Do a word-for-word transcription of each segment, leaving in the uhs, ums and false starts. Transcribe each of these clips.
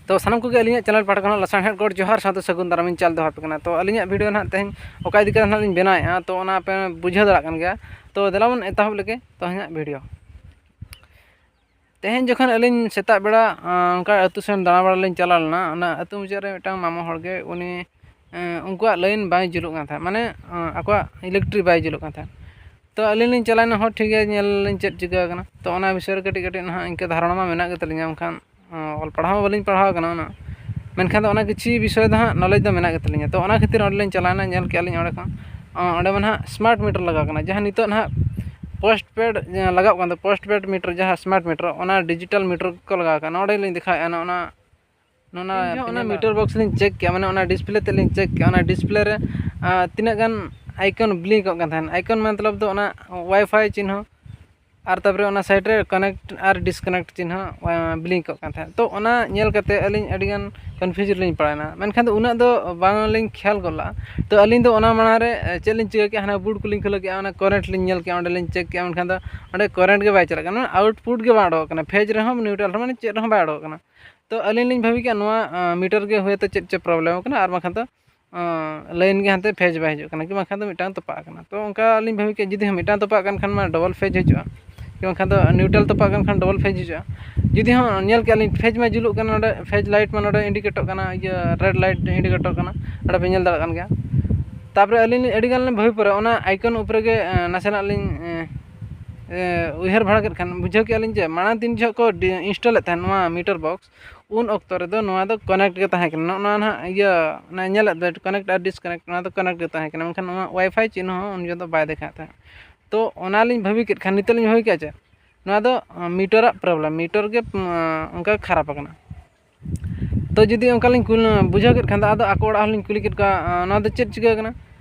ᱛᱚ ᱥᱟᱱᱟᱢ ᱠᱚᱜᱮ ᱟᱹᱞᱤᱧᱟᱜ ᱪᱮᱱᱮᱞ ᱯᱟᱦᱴᱟ ᱠᱷᱚᱱᱟᱜ ᱞᱟᱥᱟᱲᱦᱮᱫ ᱜᱚᱰ ᱡᱚᱦᱟᱨ ᱥᱟᱶᱛᱮ ᱥᱟᱹᱜᱩᱱ ᱫᱟᱨᱟᱢᱤᱧ ᱪᱟᱞ ᱫᱚᱦᱚ ᱟᱯᱮ ᱠᱟᱱᱟ᱾ ᱛᱚ ᱟᱹᱞᱤᱧᱟᱜ ᱵᱷᱤᱰᱤᱭᱳ ᱱᱟᱦᱟᱜ ᱛᱮᱦᱮᱧ ᱚᱠᱟ ᱤᱫᱤ ᱠᱟᱛᱮ ᱱᱟᱦᱟᱜ ᱞᱤᱧ ᱵᱮᱱᱟᱣᱮᱫᱼᱟ, ᱛᱚ ᱚᱱᱟ ᱯᱮ ᱵᱩᱡᱷᱟᱹᱣ ᱫᱟᱲᱮᱭᱟᱜ ᱠᱟᱱ ᱜᱮᱭᱟ᱾ ᱛᱚ ᱫᱮᱞᱟ ᱵᱚᱱ ᱮᱛᱚᱦᱚᱵ ᱞᱮᱜᱮ ᱛᱮᱦᱮᱧᱟᱜ ᱵᱷᱤᱰᱤᱭᱳ᱾ ᱛᱮᱦᱮᱧ ᱡᱚᱠᱷᱚᱱ ᱟᱹᱞᱤᱧ ᱥᱮᱛᱟᱜ ᱵᱮᱲᱟ ᱚᱱᱠᱟ ᱟᱹᱛᱩ ᱥᱮᱱ ᱫᱟᱬᱟ ᱵᱟᱲᱟ ᱞᱤᱧ ᱪᱟᱞᱟᱣ ᱞᱮᱱᱟ, ᱚᱱᱟ ᱟᱹᱛᱩ ᱢᱩᱪᱟᱹᱫ ᱨᱮ ᱢᱤᱫᱴᱟᱝ ᱢᱟᱢᱚ ᱦᱚᱲ ᱜᱮ, ᱩᱱᱤ ᱩᱱᱠᱩᱣᱟᱜ ᱞᱟᱭᱤᱱ ᱵᱟᱭ ᱡᱩᱞᱩᱜ ᱠᱟᱱ ᱛᱟᱦᱮᱸᱫ, ᱢᱟᱱᱮ ᱟᱠᱚᱣᱟᱜ ᱤᱞᱮᱠᱴᱨᱤᱠ ᱵᱟᱭ ᱡᱩᱞᱩᱜ ᱠᱟᱱ ᱛᱟᱦᱮᱸᱫ᱾ ᱛᱚ ᱟᱹᱞᱤᱧ ᱞᱤᱧ ᱪᱟᱞᱟᱣᱮᱱᱟ, ᱦᱚᱸ ᱴᱷᱤᱠ ᱜᱮᱭᱟ, ᱧᱮᱞ ᱞᱤᱧ ᱪᱮᱫ ᱪᱤᱠᱟᱹ ᱟᱠᱟᱱᱟ᱾ ᱛᱚ ᱚᱱᱟ ᱵᱤᱥᱚᱭ ᱨᱮ ᱠᱟᱹᱴᱤᱡ ᱠᱟᱹᱴᱤᱡ ᱱᱟᱦᱟᱜ ᱤᱱᱠᱟᱹ ᱫᱷᱟᱨᱚᱱᱟ ᱢᱟ ᱢᱮᱱᱟᱜ ᱜᱮ ᱛᱟᱹᱞᱤᱧᱟ, ᱢᱮᱱᱠᱷᱟᱱ ᱚᱞ ᱯᱟᱲᱦᱟᱣ ᱦᱚᱸ ᱵᱟᱹᱞᱤᱧ ᱯᱟᱲᱦᱟᱣ ᱟᱠᱟᱱᱟ ᱩᱱᱟᱹᱜ, ᱢᱮᱱᱠᱷᱟᱱ ᱫᱚ ᱚᱱᱟ ᱠᱤᱪᱷᱩ ᱵᱤᱥᱚᱭ ᱫᱚ ᱦᱟᱸᱜ ᱱᱚᱞᱮᱡᱽ ᱫᱚ ᱢᱮᱱᱟᱜ ᱜᱮ ᱛᱟᱹᱞᱤᱧᱟ᱾ ᱛᱚ ᱚᱱᱟ ᱠᱷᱟᱹᱛᱤᱨ ᱚᱸᱰᱮ ᱞᱤᱧ ᱪᱟᱞᱟᱣᱮᱱᱟ, ᱧᱮᱞ ᱠᱮᱜᱼᱟ ᱞᱤᱧ ᱚᱸᱰᱮ ᱠᱷᱚᱱ, ᱚᱸᱰᱮ ᱢᱟ ᱱᱟᱦᱟᱜ ᱥᱢᱟᱨᱴ ᱢᱤᱴᱟᱨ ᱞᱟᱜᱟᱣ ᱠᱟᱱᱟ, ᱡᱟᱦᱟᱸ ᱱᱤᱛᱚᱜ ᱱᱟᱦᱟᱜ ᱯᱳᱥᱴ ᱯᱮᱰ ᱞᱟᱜᱟᱣ ᱠᱟᱱ ᱫᱚ, ᱯᱳᱥᱴ ᱯᱮᱰ ᱢᱤᱴᱟᱨ, ᱡᱟᱦᱟᱸ ᱥᱢᱟᱨᱴ ᱢᱤᱴᱟᱨ, ᱚᱱᱟ ᱰᱤᱡᱤᱴᱟᱞ ᱢᱤᱴᱟᱨ ᱠᱚ ᱞᱟᱜᱟᱣ ᱠᱟᱱᱟ᱾ ᱱᱚᱸᱰᱮ ᱞᱤᱧ ᱫᱮᱠᱷᱟᱣᱮᱫᱼᱟ, ᱱᱚᱜᱼᱚ ᱱᱟ ᱱᱚᱣᱟ ᱤᱧ ᱦᱚᱸ ᱚᱱᱟ ᱯᱮᱱᱮᱞ ᱢᱤᱴᱟᱨ ᱵᱚᱠᱥ ᱞᱤᱧ ᱪᱮᱠ ᱠᱮᱜᱼᱟ, ᱢᱟᱱᱮ ᱚᱱᱟ ᱰᱤᱥᱯᱞᱮ ᱛᱮ ᱞᱤᱧ ᱪᱮᱠ ᱠᱮᱜᱼᱟ᱾ ᱚᱱᱟ ᱰᱤᱥᱯᱞᱮ ᱨᱮ, ᱟᱸ, ᱛᱤᱱᱟᱹᱜ ᱜᱟᱱ ᱟᱭᱠᱚᱱ ᱵᱞᱤᱝᱠᱚᱜ ᱠᱟᱱ ᱛᱟᱦᱮᱸᱱ᱾ ᱟᱭᱠᱚᱱ ᱢᱚᱛᱞᱚᱵ ᱫᱚ ᱚᱱᱟ ᱣᱟᱭᱯᱷᱟᱭ ᱪᱤᱱᱦᱟᱹ, ᱟᱨ ᱛᱟᱨᱯᱚᱨᱮ ᱚᱱᱟ ᱥᱟᱭᱤᱰ ᱨᱮ ᱠᱟᱱᱮᱠᱴ ᱟᱨ ᱰᱤᱥᱠᱟᱱᱮᱠᱴ ᱪᱤᱱᱦᱟᱹ, ᱟᱸ, ᱵᱞᱤᱝᱠᱚᱜ ᱠᱟᱱ ᱛᱟᱦᱮᱸᱫ᱾ ᱛᱚ ᱚᱱᱟ ᱧᱮᱞ ᱠᱟᱛᱮ ᱟᱹᱞᱤᱧ ᱟᱹᱰᱤᱜᱟᱱ ᱠᱚᱱᱯᱷᱤᱭᱩᱡᱽ ᱨᱮᱞᱤᱧ ᱯᱟᱲᱟᱣᱮᱱᱟ, ᱢᱮᱱᱠᱷᱟᱱ ᱫᱚ ᱩᱱᱟᱹᱜ ᱫᱚ ᱵᱟᱝᱞᱤᱧ ᱠᱷᱮᱭᱟᱞ ᱜᱚᱫ ᱞᱟᱜᱼᱟ᱾ ᱛᱚ ᱟᱹᱞᱤᱧ ᱫᱚ ᱚᱱᱟ ᱢᱟᱲᱟᱝ ᱨᱮ, ᱮ, ᱪᱮᱫ ᱞᱤᱧ ᱪᱤᱠᱟᱹ ᱠᱮᱜᱼᱟ, ᱦᱟᱱᱟ ᱵᱳᱨᱰ ᱠᱚᱞᱤᱧ ᱠᱷᱩᱞᱟᱹᱣ ᱠᱮᱜᱼᱟ, ᱚᱸᱰᱮ ᱞᱤᱧ ᱪᱮᱠ ᱠᱮᱜᱼᱟ, ᱢᱮᱱᱠᱷᱟᱱ ᱫᱚ ᱚᱸᱰᱮ ᱠᱟᱨᱮᱱᱴ ᱜᱮ ᱵᱟᱭ ᱪᱟᱞᱟᱜ ᱠᱟᱱᱟ, ᱢᱟᱱᱮ ᱟᱣᱩᱴᱯᱩᱴ ᱜᱮ ᱵᱟᱝ ᱚᱰᱚᱠᱚᱜ ᱠᱟᱱᱟ, ᱯᱷᱮᱡᱽ ᱨᱮᱦᱚᱸ ᱱᱤᱭᱩᱴᱨᱟᱞ ᱨᱮᱦᱚᱸ, ᱢᱟᱱᱮ ᱪᱮᱫ ᱨᱮᱦᱚᱸ ᱵᱟᱭ ᱚᱰᱚᱠᱚᱜ ᱠᱟᱱᱟ᱾ ᱛᱚ ᱟᱹᱞᱤᱧ ᱞᱤᱧ ᱵᱷᱟᱹᱵᱤ ᱠᱮᱜᱼᱟ, ᱱᱚᱣᱟ, ᱟᱸ, ᱢᱤᱴᱟᱨ ᱜᱮ ᱦᱳᱭᱛᱳ ᱪᱮᱫ ᱪᱚ ᱯᱨᱚᱵᱞᱮᱢ ᱠᱟᱱᱟ, ᱟᱨ ᱵᱟᱝᱠᱷᱟᱱ ᱫᱚ, ᱟᱸ, ᱞᱟᱭᱤᱱ ᱜᱮ ᱦᱟᱱᱛᱮ ᱯᱷᱮᱡᱽ ᱵᱟᱭ ᱦᱤᱡᱩᱜ ᱠᱟᱱᱟ, ᱠᱤ ᱵᱟᱝᱠᱷᱟᱱ ᱫᱚ ᱢᱤᱫᱴᱟᱝ ᱛᱚᱯᱟᱜ ᱠᱟᱱᱟ᱾ ᱛᱚ ᱚᱱᱠᱟ ᱞᱤᱧ ᱵᱷᱟᱹᱵᱤ ᱠᱮᱜᱼᱟ, ᱡᱩᱫᱤ ᱦᱚᱸ ᱢᱤᱫᱴᱟᱝ ᱛᱚᱯᱟᱜ ᱠᱟᱱ ᱠᱷᱟᱱ ᱢᱟ ᱰᱚᱵᱚᱞ ᱯᱷᱮᱡᱽ ᱦᱤᱡᱩᱜᱼᱟ, ᱠᱤ ᱵᱟᱝᱠᱷᱟᱱ ᱫᱚ ᱱᱤᱭᱩᱴᱨᱟᱞ ᱛᱚᱯᱟᱜ ᱠᱟᱱ ᱠᱷᱟᱱ ᱰᱚᱵᱚᱞ ᱯᱷᱮᱡᱽ ᱦᱤᱡᱩᱜᱼᱟ᱾ ᱡᱩᱫᱤ ᱦᱚᱸ ᱧᱮᱞ ᱠᱮᱜᱼᱟ ᱞᱤᱧ ᱯᱷᱮᱡᱽ ᱢᱟ ᱡᱩᱞᱩᱜ ᱠᱟᱱᱟ, ᱱᱚᱰᱮ ᱯᱷᱮᱡᱽ ᱞᱟᱭᱤᱴ ᱢᱟ ᱱᱚᱰᱮ ᱤᱱᱰᱤᱠᱮᱴᱚᱜ ᱠᱟᱱᱟ, ᱤᱭᱟᱹ ᱨᱮᱰ ᱞᱟᱭᱤᱴ ᱤᱱᱰᱤᱠᱮᱴᱚᱜ ᱠᱟᱱᱟ, ᱱᱚᱰᱮ ᱯᱮ ᱧᱮᱞ ᱫᱟᱲᱮᱭᱟᱜ ᱠᱟᱱ ᱜᱮᱭᱟ᱾ ᱛᱟᱨᱯᱚᱨᱮ ᱟᱹᱞᱤᱧ ᱞᱤᱧ ᱟᱹᱰᱤ ᱜᱟᱱ ᱞᱤᱧ ᱵᱷᱟᱹᱵᱤ ᱯᱚᱨᱮ ᱚᱱᱟ ᱟᱭᱠᱚᱱ ᱩᱯᱚᱨᱮ ᱜᱮ, ᱮᱸ, ᱱᱟᱥᱮᱱᱟᱜ ᱞᱤᱧ, ᱮᱸ, ᱮᱸ, ᱩᱭᱦᱟᱹᱨ ᱵᱟᱲᱟ ᱠᱮᱫ ᱠᱷᱟᱱ ᱵᱩᱡᱷᱟᱹᱣ ᱠᱮᱜᱼᱟ ᱞᱤᱧ ᱡᱮ ᱢᱟᱲᱟᱝ ᱫᱤᱱ ᱡᱚᱦᱚᱜ ᱠᱚ ᱰᱤ-, ᱤᱱᱥᱴᱚᱞᱮᱫ ᱛᱟᱦᱮᱸᱫ ᱱᱚᱣᱟ ᱢᱤᱴᱟᱨ ᱵᱚᱠᱥ, ᱩᱱ ᱚᱠᱛᱚ ᱨᱮᱫᱚ ᱱᱚᱣᱟ ᱫᱚ ᱠᱟᱱᱮᱠᱴ ᱜᱮ ᱛᱟᱦᱮᱸ ᱠᱟᱱᱟ᱾ ᱱᱚᱜᱼᱚ ᱱᱚᱣᱟ ᱱᱟᱦᱟᱜ ᱤᱭᱟᱹ, ᱚᱱᱟ ᱧᱮᱞᱮᱫ ᱫᱚ ᱠᱟᱱᱮᱠᱴ ᱟᱨ ᱰᱤᱥᱠᱟᱱᱮᱠᱴ, ᱱᱚᱣᱟ ᱫᱚ ᱠᱟᱱᱮᱠᱴ ᱜᱮ ᱛᱟᱦᱮᱸ ᱠᱟᱱᱟ, ᱢᱮᱱᱠᱷᱟᱱ ᱱᱚᱣᱟ ᱣᱟᱭᱯᱷᱟᱭ ᱪᱤᱱᱦᱟᱹ ᱦᱚᱸ ᱩᱱ ᱡᱚᱦᱚᱜ ᱫᱚ ᱵᱟᱭ ᱫᱮᱠᱷᱟᱣᱮᱫ ᱛᱟᱦᱮᱸᱫ᱾ ᱛᱚ ᱚᱱᱟᱞᱤᱧ ᱵᱷᱟᱹᱵᱤ ᱠᱮᱫ ᱠᱷᱟᱱ, ᱱᱤᱛᱚᱜ ᱞᱤᱧ ᱵᱷᱟᱹᱵᱤ ᱠᱮᱫᱼᱟ ᱪᱮᱫ, ᱱᱚᱣᱟ ᱫᱚ, ᱟᱸ, ᱢᱤᱴᱟᱨᱟᱜ ᱯᱨᱚᱵᱞᱮᱢ, ᱢᱤᱴᱟᱨ ᱜᱮ, ᱟᱸ, ᱚᱱᱠᱟ ᱠᱷᱟᱨᱟᱯ ᱟᱠᱟᱱᱟ᱾ ᱛᱚ ᱡᱩᱫᱤ ᱚᱱᱠᱟᱞᱤᱧ ᱠᱩᱞ-, ᱵᱩᱡᱷᱟᱹᱣ ᱠᱮᱫ ᱠᱷᱟᱱ ᱫᱚ, ᱟᱫᱚ ᱟᱠᱚ ᱚᱲᱟᱜ ᱦᱚᱲᱞᱤᱧ ᱠᱩᱞᱤ ᱠᱮᱫ ᱠᱚᱣᱟ, ᱟᱸ, ᱱᱚᱣᱟ ᱫᱚ ᱪᱮᱫ ᱪᱤᱠᱟᱹ ᱠᱟᱱᱟ?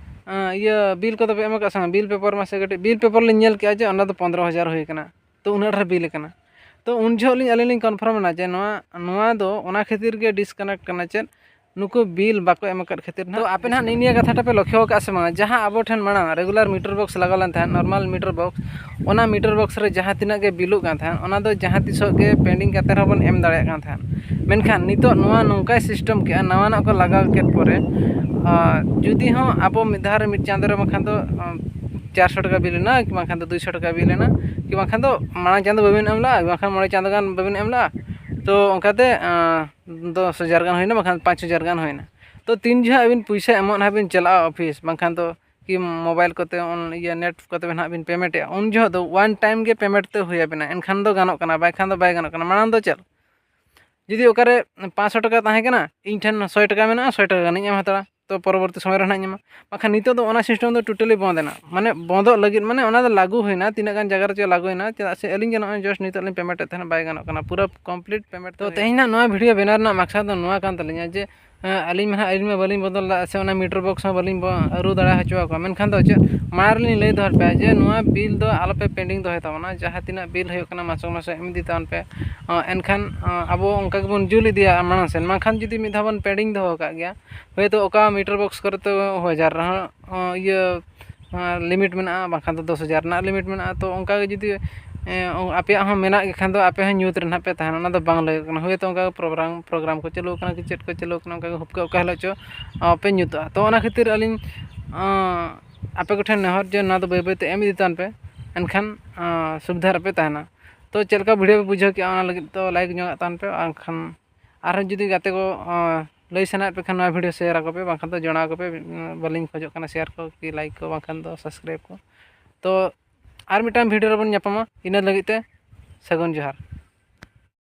ᱟᱸ, ᱤᱭᱟᱹ ᱵᱤᱞ ᱠᱚᱫᱚ ᱯᱮ ᱮᱢ ᱟᱠᱟᱫ ᱥᱮ ᱵᱟᱝ? ᱵᱤᱞ ᱯᱮᱯᱟᱨ ᱢᱟᱥᱮ ᱠᱟᱹᱴᱤᱡ, ᱵᱤᱞ ᱯᱮᱯᱟᱨ ᱞᱤᱧ ᱧᱮᱞ ᱠᱮᱜᱼᱟ ᱡᱮ ᱚᱱᱟ ᱫᱚ ᱯᱚᱱᱫᱽᱨᱚ ᱦᱟᱡᱟᱨ ᱦᱩᱭ ᱟᱠᱟᱱᱟ᱾ ᱛᱚ ᱩᱱᱟᱹᱜ ᱰᱷᱮᱨ ᱵᱤᱞ ᱟᱠᱟᱱᱟ᱾ ᱛᱚ ᱩᱱ ᱡᱚᱦᱚᱜ ᱞᱤᱧ, ᱟᱹᱞᱤᱧ ᱞᱤᱧ ᱠᱚᱱᱯᱷᱟᱨᱢ ᱮᱱᱟ ᱡᱮ ᱱᱚᱣᱟ, ᱱᱚᱣᱟ ᱫᱚ ᱚᱱᱟ ᱠᱷᱟᱹᱛᱤᱨ ᱜᱮ ᱰᱤᱥᱠᱟᱱᱮᱠᱴ ᱠᱟᱱᱟ, ᱪᱮᱫ ᱱᱩᱠᱩ ᱵᱤᱞ ᱵᱟᱠᱚ ᱮᱢ ᱟᱠᱟᱫ ᱠᱷᱟᱹᱛᱤᱨ᱾ ᱛᱚ ᱟᱯᱮ ᱱᱟᱦᱟᱜ ᱱᱤᱭᱟᱹ ᱱᱤᱭᱟᱹ ᱠᱟᱛᱷᱟ ᱴᱟᱜ ᱯᱮ ᱞᱚᱠᱠᱷᱚ ᱟᱠᱟᱫ ᱥᱮ ᱵᱟᱝ? ᱡᱟᱦᱟᱸ ᱟᱵᱚ ᱴᱷᱮᱱ ᱢᱟᱲᱟᱝ ᱨᱮᱜᱩᱞᱟᱨ ᱢᱤᱴᱟᱨ ᱵᱚᱠᱥ ᱞᱟᱜᱟᱣ ᱞᱮᱱ ᱛᱟᱦᱮᱸᱫ, ᱱᱚᱨᱢᱟᱞ ᱢᱤᱴᱟᱨ ᱵᱚᱠᱥ, ᱚᱱᱟ ᱢᱤᱴᱟᱨ ᱵᱚᱠᱥ ᱨᱮ ᱡᱟᱦᱟᱸ ᱛᱤᱱᱟᱹᱜ ᱜᱮ ᱵᱤᱞᱚᱜ ᱠᱟᱱ ᱛᱟᱦᱮᱸᱫ, ᱚᱱᱟ ᱫᱚ ᱡᱟᱦᱟᱸ ᱛᱤᱥᱚᱜ ᱜᱮ ᱯᱮᱱᱰᱤᱝ ᱠᱟᱛᱮ ᱨᱮᱦᱚᱸ ᱵᱚᱱ ᱮᱢ ᱫᱟᱲᱮᱭᱟᱜ ᱠᱟᱱ ᱛᱟᱦᱮᱸᱫ᱾ ᱢᱮᱱᱠᱷᱟᱱ ᱱᱤᱛᱚᱜ ᱱᱚᱣᱟ ᱱᱚᱝᱠᱟᱭ ᱥᱤᱥᱴᱮᱢ ᱠᱮᱜᱼᱟ, ᱱᱟᱣᱟᱱᱟᱜ ᱠᱚ ᱞᱟᱜᱟᱣ ᱠᱮᱫ ᱯᱚᱨᱮ, ᱟᱨ ᱡᱩᱫᱤ ᱦᱚᱸ ᱟᱵᱚ ᱢᱤᱫ ᱫᱷᱟᱣ ᱨᱮ ᱢᱤᱫ ᱪᱟᱸᱫᱳ ᱨᱮ ᱵᱟᱝᱠᱷᱟᱱ ᱫᱚ, ᱟᱨ, ᱪᱟᱨᱥᱚ ᱴᱟᱠᱟ ᱵᱤᱞ ᱮᱱᱟ, ᱠᱤ ᱵᱟᱝᱠᱷᱟᱱ ᱫᱚ ᱫᱩᱭᱥᱚ ᱴᱟᱠᱟ ᱵᱤᱞ ᱮᱱᱟ, ᱠᱤ ᱵᱟᱝᱠᱷᱟᱱ ᱫᱚ ᱢᱟᱲᱟᱝ ᱪᱟᱸᱫᱳ ᱵᱟᱵᱤᱱ ᱮᱢ ᱞᱮᱫᱼᱟ, ᱵᱟᱝᱠᱷᱟᱱ ᱢᱚᱬᱮ ᱪᱟᱸᱫᱳ ᱜᱟᱱ ᱵᱟᱵᱤᱱ ᱮᱢ ᱞᱮᱫᱼᱟ, ᱛᱚ ᱚᱱᱠᱟᱛᱮ, ᱟᱨ, ᱫᱚᱥ ᱦᱟᱡᱟᱨ ᱜᱟᱱ ᱦᱩᱭᱱᱟ, ᱵᱟᱝᱠᱷᱟᱱ ᱯᱟᱸᱪ ᱦᱟᱡᱟᱨ ᱜᱟᱱ ᱦᱩᱭᱱᱟ᱾ ᱛᱚ ᱛᱤᱱ ᱡᱚᱦᱚᱜ ᱟᱹᱵᱤᱱ ᱯᱚᱭᱥᱟ ᱮᱢᱚᱜ ᱱᱟᱦᱟᱜ ᱵᱤᱱ ᱪᱟᱞᱟᱜᱼᱟ ᱚᱯᱷᱤᱥ, ᱵᱟᱝᱠᱷᱟᱱ ᱫᱚ ᱠᱤ ᱢᱳᱵᱟᱭᱤᱞ ᱠᱚᱛᱮ ᱚᱱ-, ᱤᱭᱟᱹ ᱱᱮᱴ ᱠᱚᱛᱮ ᱵᱮᱱ ᱦᱟᱸᱜ ᱵᱤᱱ ᱯᱮᱢᱮᱱᱴᱮᱜᱼᱟ, ᱩᱱ ᱡᱚᱦᱚᱜ ᱫᱚ ᱚᱣᱟᱱ ᱴᱟᱭᱤᱢ ᱜᱮ ᱯᱮᱢᱮᱱᱴ ᱛᱮ ᱦᱩᱭ ᱟᱵᱤᱱᱟ, ᱮᱱᱠᱷᱟᱱ ᱫᱚ ᱜᱟᱱᱚᱜ ᱠᱟᱱᱟ, ᱵᱟᱭᱠᱷᱟᱱ ᱫᱚ ᱵᱟᱭ ᱜᱟᱱᱚᱜ ᱠᱟᱱᱟ᱾ ᱢᱟᱲᱟᱝ ᱫᱚ ᱪᱮᱫ, ᱡᱩᱫᱤ ᱚᱠᱟᱨᱮ ᱯᱟᱸᱪᱥᱚ ᱴᱟᱠᱟ ᱛᱟᱦᱮᱸ ᱠᱟᱱᱟ, ᱤᱧ ᱴᱷᱮᱱ ᱥᱚᱭ ᱴᱟᱠᱟ ᱢᱮᱱᱟᱜᱼᱟ, ᱥᱚᱭ ᱴᱟᱠᱟ ᱜᱟᱱᱤᱧ ᱮᱢ ᱦᱟᱛᱟᱲᱟ, ᱛᱚ ᱯᱚᱨᱚᱵᱚᱨᱛᱤ ᱥᱚᱢᱚᱭ ᱨᱮ ᱦᱟᱸᱜ ᱤᱧ ᱮᱢᱟ᱾ ᱵᱟᱠᱷᱟᱱ ᱱᱤᱛᱚᱜ ᱫᱚ ᱚᱱᱟ ᱥᱤᱥᱴᱮᱢ ᱫᱚ ᱴᱳᱴᱟᱞᱤ ᱵᱚᱱᱫ ᱮᱱᱟ, ᱢᱟᱱᱮ ᱵᱚᱱᱫᱚᱜ ᱞᱟᱹᱜᱤᱫ, ᱢᱟᱱᱮ ᱚᱱᱟ ᱫᱚ ᱞᱟᱹᱜᱩ ᱦᱩᱭᱱᱟ, ᱛᱤᱱᱟᱹᱜ ᱜᱟᱱ ᱡᱟᱭᱜᱟ ᱨᱮᱪᱚ ᱞᱟᱹᱜᱩᱭᱮᱱᱟ, ᱪᱮᱫᱟᱜ ᱥᱮ ᱟᱹᱞᱤᱧ ᱜᱮ ᱱᱚᱜᱼᱚᱭ ᱡᱟᱥᱴ ᱱᱤᱛᱚᱜ ᱞᱤᱧ ᱯᱮᱢᱮᱱᱴ ᱮᱫ ᱛᱟᱦᱮᱱᱟ, ᱵᱟᱭ ᱜᱟᱱᱚᱜ ᱠᱟᱱᱟ, ᱯᱩᱨᱟᱹ ᱠᱚᱢᱯᱞᱤᱴ ᱯᱮᱢᱮᱱᱴ᱾ ᱛᱚ ᱛᱮᱦᱮᱧ ᱱᱟᱜ ᱱᱚᱣᱟ ᱵᱷᱤᱰᱤᱭᱳ ᱵᱮᱱᱟᱣ ᱨᱮᱱᱟᱜ ᱢᱟᱠᱥᱟᱫ ᱫᱚ ᱱᱚᱣᱟ ᱠᱟᱱ ᱛᱟᱹᱞᱤᱧᱟ ᱡᱮ, ᱦᱮᱸ, ᱟᱹᱞᱤᱧ ᱢᱟ ᱦᱟᱸᱜ, ᱟᱹᱞᱤᱧ ᱢᱟ ᱵᱟᱹᱞᱤᱧ ᱵᱚᱫᱚᱞ ᱫᱟᱲᱮᱭᱟᱜᱼᱟ ᱥᱮ ᱚᱱᱟ ᱢᱤᱴᱟᱨ ᱵᱚᱠᱥ ᱦᱚᱸ ᱵᱟᱹᱞᱤᱧ ᱵᱚ-, ᱟᱹᱨᱩ ᱫᱟᱲᱮ ᱦᱚᱪᱚ ᱟᱠᱚᱣᱟ᱾ ᱢᱮᱱᱠᱷᱟᱱ ᱫᱚ ᱪᱮᱫ, ᱢᱟᱲᱟᱝ ᱨᱮᱞᱤᱧ ᱞᱟᱹᱭ ᱫᱚᱦᱚ ᱯᱮᱭᱟ ᱡᱮ ᱱᱚᱣᱟ ᱵᱤᱞ ᱫᱚ ᱟᱞᱚᱯᱮ ᱯᱮᱱᱰᱤᱝ ᱫᱚᱦᱚᱭ ᱛᱟᱵᱚᱱᱟ᱾ ᱡᱟᱦᱟᱸ ᱛᱤᱱᱟᱹᱜ ᱵᱤᱞ ᱦᱩᱭᱩᱜ ᱠᱟᱱᱟ ᱢᱟᱥᱚᱠ ᱢᱟᱥᱚᱠ ᱮᱢ ᱤᱫᱤ ᱛᱟᱵᱚᱱ ᱯᱮ᱾ ᱚ, ᱮᱱᱠᱷᱟᱱ, ᱚ, ᱟᱵᱚ ᱚᱱᱠᱟ ᱜᱮᱵᱚᱱ ᱡᱩᱞ ᱤᱫᱤᱭᱟ ᱢᱟᱲᱟᱝ ᱥᱮᱱ᱾ ᱵᱟᱝᱠᱷᱟᱱ ᱡᱩᱫᱤ ᱢᱤᱫ ᱫᱷᱟᱣ ᱵᱚᱱ ᱯᱮᱱᱰᱤᱝ ᱫᱚᱦᱚ ᱟᱠᱟᱫ ᱜᱮᱭᱟ, ᱦᱳᱭᱛᱳ ᱚᱠᱟ ᱢᱤᱴᱟᱨ ᱵᱚᱠᱥ ᱠᱚᱨᱮ ᱛᱚ ᱦᱟᱡᱟᱨ ᱨᱮᱦᱚᱸ, ᱚ, ᱤᱭᱟᱹ, ᱞᱤᱢᱤᱴ ᱢᱮᱱᱟᱜᱼᱟ, ᱵᱟᱝᱠᱷᱟᱱ ᱫᱚ ᱫᱚᱥ ᱦᱟᱡᱟᱨ ᱨᱮᱱᱟᱜ ᱞᱤᱢᱤᱴ ᱢᱮᱱᱟᱜᱼᱟ᱾ ᱛᱚ ᱚᱱᱠᱟ ᱜᱮ ᱡᱩᱫᱤ, ᱮ, ᱟᱯᱮᱭᱟᱜ ᱦᱚᱸ ᱢᱮᱱᱟᱜ ᱜᱮ ᱠᱷᱟᱱ ᱫᱚ ᱟᱯᱮ ᱦᱚᱸ ᱧᱩᱛ ᱨᱮ ᱱᱟᱦᱟᱜ ᱯᱮ ᱛᱟᱦᱮᱱᱟ, ᱚᱱᱟ ᱫᱚ ᱵᱟᱝ ᱞᱟᱹᱭᱚᱜ ᱠᱟᱱᱟ᱾ ᱦᱳᱭᱛᱳ ᱚᱱᱠᱟ ᱜᱮ ᱯᱨᱳᱜᱨᱟᱢ, ᱯᱨᱳᱜᱨᱟᱢ ᱠᱚ ᱪᱟᱹᱞᱩ ᱟᱠᱟᱱᱟ ᱠᱤ ᱪᱮᱫ ᱠᱚ ᱪᱟᱹᱞᱩ ᱟᱠᱟᱱᱟ, ᱚᱱᱠᱟ ᱜᱮ ᱦᱩᱯᱠᱟᱹ ᱚᱠᱟ ᱦᱤᱞᱳᱜ ᱪᱚ, ᱚ, ᱯᱮ ᱧᱩᱛᱩᱜᱼᱟ᱾ ᱛᱚ ᱚᱱᱟ ᱠᱷᱟᱹᱛᱤᱨ ᱟᱹᱞᱤᱧ, ᱚ, ᱟᱯᱮ ᱠᱚᱴᱷᱮᱱ ᱱᱮᱦᱚᱨ ᱡᱮ ᱱᱚᱣᱟ ᱫᱚ ᱵᱟᱹᱭ ᱵᱟᱹᱭ ᱛᱮ ᱮᱢ ᱤᱫᱤ ᱛᱟᱵᱚᱱ ᱯᱮ, ᱮᱱᱠᱷᱟᱱ, ᱚ, ᱥᱩᱵᱤᱫᱷᱟ ᱨᱮᱯᱮ ᱛᱟᱦᱮᱱᱟ᱾ ᱛᱚ ᱪᱮᱫ ᱞᱮᱠᱟ ᱵᱷᱤᱰᱤᱭᱳ ᱯᱮ ᱵᱩᱡᱷᱟᱹᱣ ᱠᱮᱜᱼᱟ, ᱚᱱᱟ ᱞᱟᱹᱜᱤᱫ ᱛᱚ ᱞᱟᱭᱤᱠ ᱧᱚᱜᱟᱜ ᱛᱟᱵᱚᱱ ᱯᱮ, ᱵᱟᱝᱠᱷᱟᱱ ᱟᱨᱦᱚᱸ ᱡᱩᱫᱤ ᱜᱟᱛᱮ ᱠᱚ, ᱚ, ᱞᱟᱹᱭ ᱥᱟᱱᱟᱭᱮᱫ ᱯᱮ ᱠᱷᱟᱱ ᱱᱚᱣᱟ ᱵᱷᱤᱰᱤᱭᱳ ᱥᱮᱭᱟᱨ ᱟᱠᱚ ᱯᱮ, ᱵᱟᱝᱠᱷᱟᱱ ᱫᱚ ᱡᱚᱲᱟᱣ ᱟᱠᱚ ᱯᱮ᱾ ᱵᱟᱹᱞᱤᱧ ᱠᱷᱚᱡᱚᱜ ᱠᱟᱱᱟ ᱥᱮᱭᱟᱨ ᱠᱚ ᱠᱤ ᱞᱟᱭᱤᱠ ᱠᱚ, ᱵᱟᱝᱠᱷᱟᱱ ᱫᱚ ᱥᱟᱵᱥᱠᱨᱟᱭᱤᱵ ᱠᱚ᱾ ᱛᱚ ᱟᱨ ᱢᱤᱫᱴᱟᱝ ᱵᱷᱤᱰᱤᱭᱳ ᱨᱮᱵᱚᱱ ᱧᱟᱯᱟᱢᱟ, ᱤᱱᱟᱹ ᱞᱟᱹᱜᱤᱫ ᱛᱮ ᱥᱟᱹᱜᱩᱱ ᱡᱚᱦᱟᱨ᱾